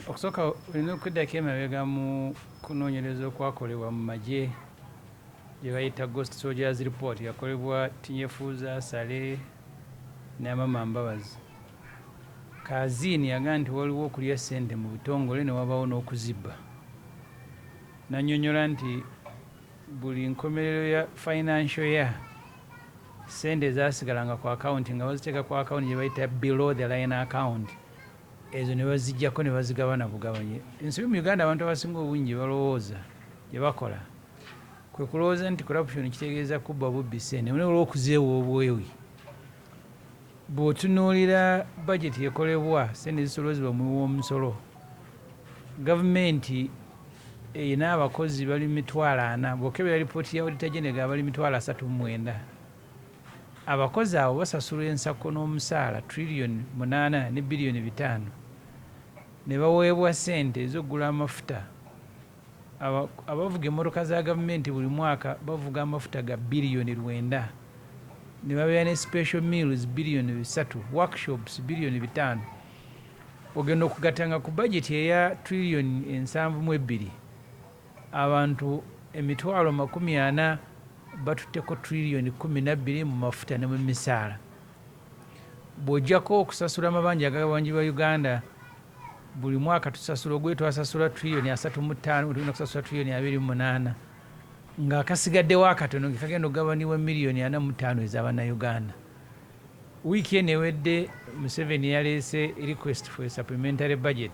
Okusooka olina okuddako emabega mu kunoonyereza okwakolebwa mu magye gye bayita Ghost Soldiers Report, yakolebwa Tinyefuza Sale ne Amama Mbabazi. Kazini yagamba nti waliwo okulya ssente mu bitongole ne wabaawo n'okuzibba. Nannyonnyola nti buli nkomerero ya financial year, ssente ezasigalanga ku akawunti nga baziteeka ku akawunti gye bayita below the line account, ezo ne baziggyako ne bazigabana bugabanye. Ensobi mu Uganda abantu abasinga obungi gye balowooza, gye bakola, kwe kulowooza nti corruption kitegeeza kubba bubbi ssente, naye olw'okuzeewa obwewi. Bw'otunuulira budget ekolebwa, ssente zisolozebwa muwi w'omusolo, gavumenti erina abakozi bali 400,000. Bw'okebera lipooti ya Auditor General, bali 390,000. Abakozi abo basasulwa ensako n'omusaala triliyoni 8 ne biliyoni 5, ne baweebwa ssente ez'okugula amafuta. Abavuga emmotoka za gavumenti buli mwaka bavuga amafuta ga biliyoni 9, ne babeera ne special meals biliyoni 3, workshops biliyoni 5. Ogenda okugattanga ku budget eya triliyoni 72, abantu 400,000 batutteko triliyoni 12 mu mafuta ne mu misaala. Bw'ojjako okusasula amabanja ag'abangi ba Uganda, buli mwaka tusasula ogwe twasasula triliyoni 35, tugenda kusasula triliyoni 28, ng'akasigaddewo akatono ke kagenda okugabanibwa miliyoni 45 ez'abannayuganda. Wiiki eno ewedde Museveni yaleese request for a supplementary budget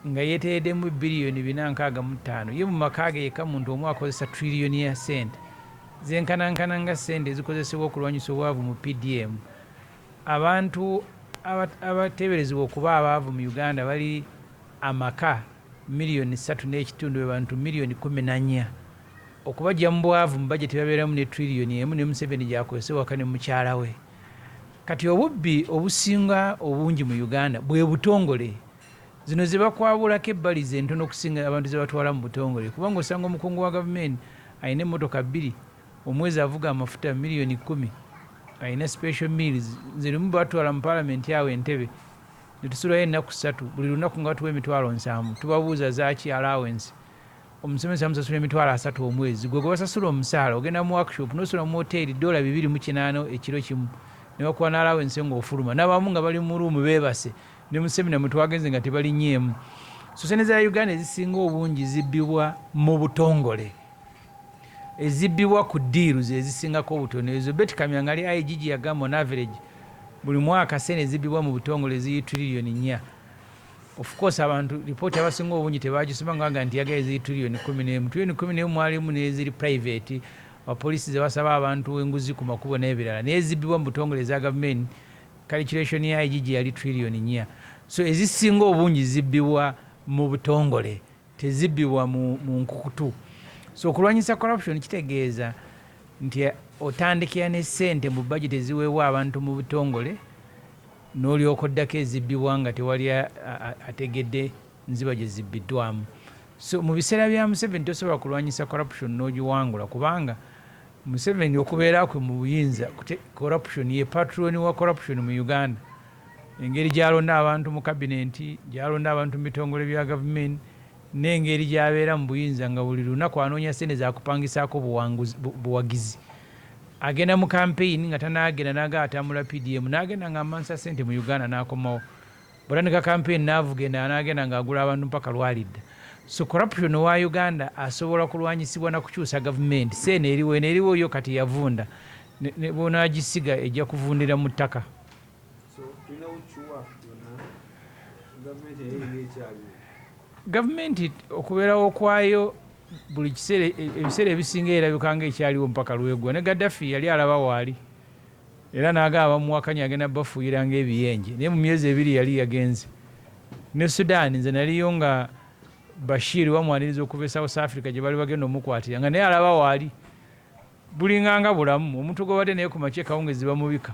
nga yeeteereddemu biliyoni 465. Ye mu maka ge yekka muntu omu akozesa triliyoni ya ssente zenkanankana nga ssente ezikozesebwa okulwanyisa obwavu mu PDM. Abantu abateeberezebwa okuba abaavu mu Uganda bali amaka miliyoni 3.5, be bantu miliyoni 14. Okubajja mu bwavu mu bajeti babeeramu ne triliyoni 1 ne Museveni gy'akozesa ewaka ne mukyala we. Kati obubbi obusinga obungi mu Uganda bwe butongole. Zino ze bakwabulako ebbali ze ntono okusinga abantu ze batwala mu butongole, kubanga osanga omukungu wa gavumenti alina emmotoka bbiri, omwezi avuga amafuta miliyoni 10, alina special meals. Nze lumu batwala mu paalamenti awo Entebbe ne tusulayo ennaku 3, buli lunaku nga batuwa 70,000. Tubabuuza zaaki? Allowance. Omusomesa bamusasula 30,000 omwezi, gwe gwe basasula omusaala ogenda mu workshop n'osula mu hoteeri $280 ekiro kimu, ne bakuwa n'allowance ng'ofuluma. N'abamu nga bali mu room beebase, ne mu seminar mwe twagenze nga tebalinnyeemu. So sente za Uganda ezisinga obungi zibbibwa mu butongole, ezibbibwa ku deals ezisingako obutono. Ezo Beti Kamya nga ali IGG yagamba on average buli mwaka sente ezibbibwa mu butongole ziri triliyoni 4. Of course abantu ripooti abasinga obungi tebagisoma, nga baga nti yagaye ziri triliyoni 11. Triliyoni 11 mwalimu n'eziri private, abapoliisi ze basaba abantu enguzi ku makubo n'ebirala, naye ezibbibwa mu butongole eza gavumenti, calculation ya IGG yali triliyoni 4. So ezisinga obungi zibbibwa mu butongole, tezibbibwa mu nkukutu. So okulwanyisa corruption kitegeeza nti otandikira ne ssente mu budget eziweebwa abantu mu butongole, n'olyoka oddako ezibbibwa nga tewali ategedde nziba gye zibbiddwamu. So mu biseera bya Museveni tosobola kulwanyisa corruption n'ogiwangula, kubanga Museveni okubeera kwe mu buyinza, corruption ye patron wa corruption mu Uganda. Engeri gy'alonda abantu mu kabinenti, gy'alonda abantu mu bitongole bya gavumenti, n'engeri gy'abeera mu buyinza nga buli lunaku anoonya ssente zakupangisaako buwagizi. Agenda mu campaign nga tanaagenda n'agaa atambula PDM, n'agenda nga amansa ssente mu Uganda, n'akomawo. Bw'atandika campaign n'avuga endala, n'agenda ng'agula abantu mpaka lwalidda. So corruption wa Uganda asobola kulwanyisibwa na kukyusa gavumenti. Seeno eriwo, eno eriwo yo kati yavunda, ne bw'onaagisiga ejja kuvundira mu ttaka. So tulinawo kiwa yonna gavumenti naye eringa ekyaliwo? Gavumenti okubeerawo kwayo buli kiseera, ebiseera ebisinga erabika nga ekyaliwo mpaka lwegwa. Ne Gaddafi yali alaba waali era n'agamba bamuwakanya agenda bafuuyira ng'ebiyenje, naye mu myezi 2 yali yagenze. Ne Sudan nze naliyo nga Bashir bamwaniriza okuva e South Africa gye bali bagenda omukwatira, nga naye alaba waali. Bulinganga bulamu, omuntu gwobadde naye ku makya ekawungezi bamubika.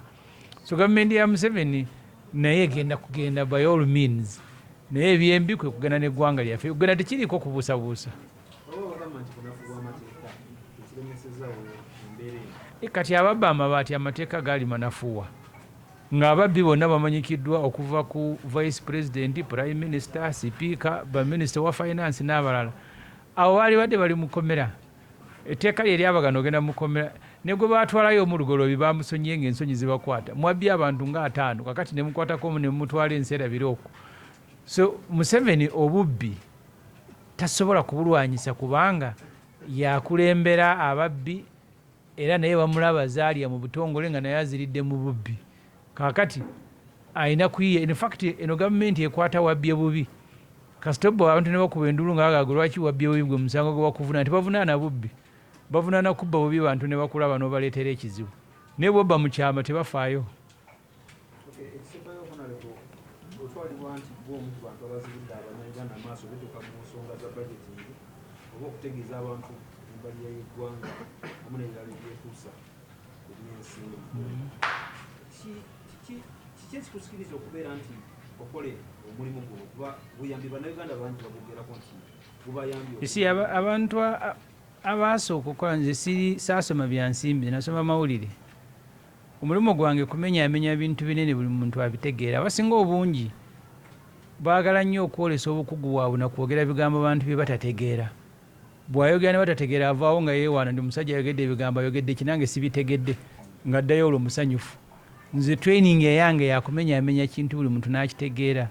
So gavumenti ya Museveni naye egenda kugenda by all means, naye ebyembi kwe kugenda n'eggwanga lyaffe kugenda, tekiriiko kubuusabuusa. Oba bagamba nti bunafu bw'amateeka ekiremesezaawo embeera eno? Kati ababba amabaati amateeka gaali manafuwa. Ng'ababbi bonna bamanyikiddwa okuva ku vice president, prime minister, sipiika, baminisita wa finance n'abalala. Abo baali badde bali mu kkomera. Etteeka lye lyabagana ogenda mu kkomera. Ne gwe baatwalayo omu Lugoloobi baamusonyiye ng'ensonyi zibakwata. Mwabbye abantu nga ataano kakati ne mukwatako omu ne mumutwala ensi erabire okwo. So Museveni obubbi tasobola kubulwanyisa kubanga yakulembera ababbi era naye bamulaba zaalya mu butongole nga naye aziridde mu bubbi. Kaakati alina kuyiya. In fact eno gavumenti ekwata wabbye bubi. Kasita obba abantu ne bakuba enduulu nga bagamba lwaki wabbye bubi gwe musango gwe bakuvunaana. Tebavunaana bubbi, bavunaana kubba bubi bantu ne bakulaba n'obaleetera ekizibu. Naye bw'obba mu kyama tebafaayo. Ekisembayo Honorable, otwalibwa nti gwe omu ku bantu abazibudde Abannayuganda amaaso bituuka mu nsonga za budgeting oba okutegeeza abantu embalirira y'eggwanga wamu n'ebirala ebyekuusa ku by'ensimbi. Kiki ekikusikiriza okubeera nti okole omulimu guno kuba guyambye Bannayuganda bangi bagugerako nti gubayambye? You see, abantu abaasooka okukola, nze siri saasoma bya nsimbi, nasoma mawulire. Omulimu gwange kumenyaamenya bintu binene buli muntu abitegeera. Abasinga obungi baagala nnyo okwolesa obukugu bwabwe nakwogera bigambo bantu bye batategeera. Bw'ayogera ne batategeera avaawo nga yeewaana nti omusajja ayogedde ebigambo ayogedde ki nange sibitegedde, ng'addayo olwo musanyufu. Nze training eyange yakumenyaamenya kintu buli muntu n'akitegeera.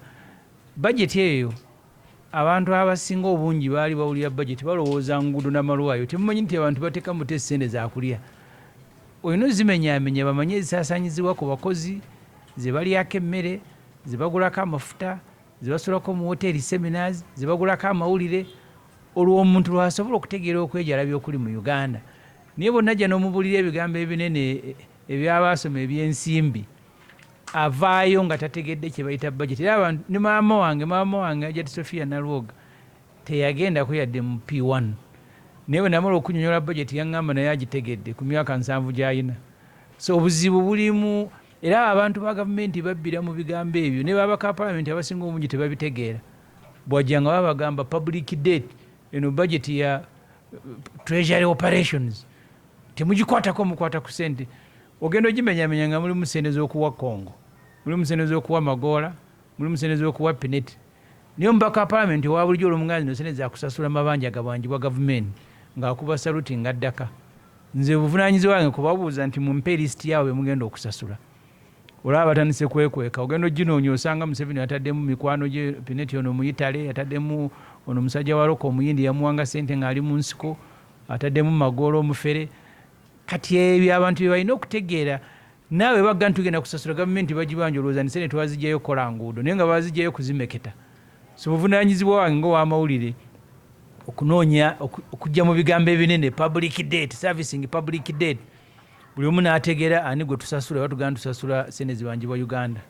Bajeti eyo abantu abasinga obungi baali bawulira bajeti balowooza nguudo n'amalwaliro. Temumanyi nti abantu bateekamu te ssente za kulya. Olina ozimenyaamenya bamanye ezisaasaanyizibwa ku bakozi, ze balyako emmere, ze bagulako amafuta, ze basulako mu woteeri seminars, ze bagulako amawulire, olwo omuntu lw'asobola okutegeera okwejalabya okuli mu Uganda. Naye bw'onajja n'omubuulira ebigambo ebinene eby'abaasoma ebyensimbi, avaayo nga tategedde kye bayita bajeti. Era abantu ne maama wange Hajati Sophia Nalwoga teyagendako yadde mu P1. Naye bwe namala okunnyonnyola bajeti yaŋŋamba naye agitegedde ku myaka 70 gy'alina. So obuzibu bulimu era abantu ba gavumenti babbira mu bigambo ebyo ne babaka palamenti abasinga obungi tebabitegeera. Bw'ajja nga babagamba public debt, eno bajeti ya treasury operations temugikwatako, mukwata ku ssente. Ogenda ogimenyamenya nga mulimu ssente z'okuwa Congo, mulimu ssente z'okuwa Magoola, mulimu ssente z'okuwa Pinetti. Naye omubaka wa palamenti owa bulijjo olw'omuganzi no ssente za kusasula mabanja agabanjibwa gavumenti ng'akuba saluti ng'addaka. Nze obuvunaanyizibwa bwange kubabuuza nti mumpe lisiti yaabo be mugenda okusasula. Olaba batandise kwekweka, ogenda oginoonya osanga Museveni ataddemu mikwano gye, Pinetti ono Omuyitale, ataddemu ono omusajja wa Roko Omuyindi yamuwanga ssente ng'ali mu nsiko, ataddemu Magoola omufere. Kati ebyo abantu bye balina okutegeera. Naawe bagga nti tugenda kusasula gavumenti bagibanja olowooza nti ssente twaziggyayo kukola nguudo naye nga baziggyayo kuzimeketa. So buvunaanyizibwa wange ng'ow'amawulire okunoonya okujja mu bigambo ebinene public debt, servicing public debt, buli omu n'ategeera ani gwe tusasula oba tugamba tusasula ssente zibanjibwa Uganda.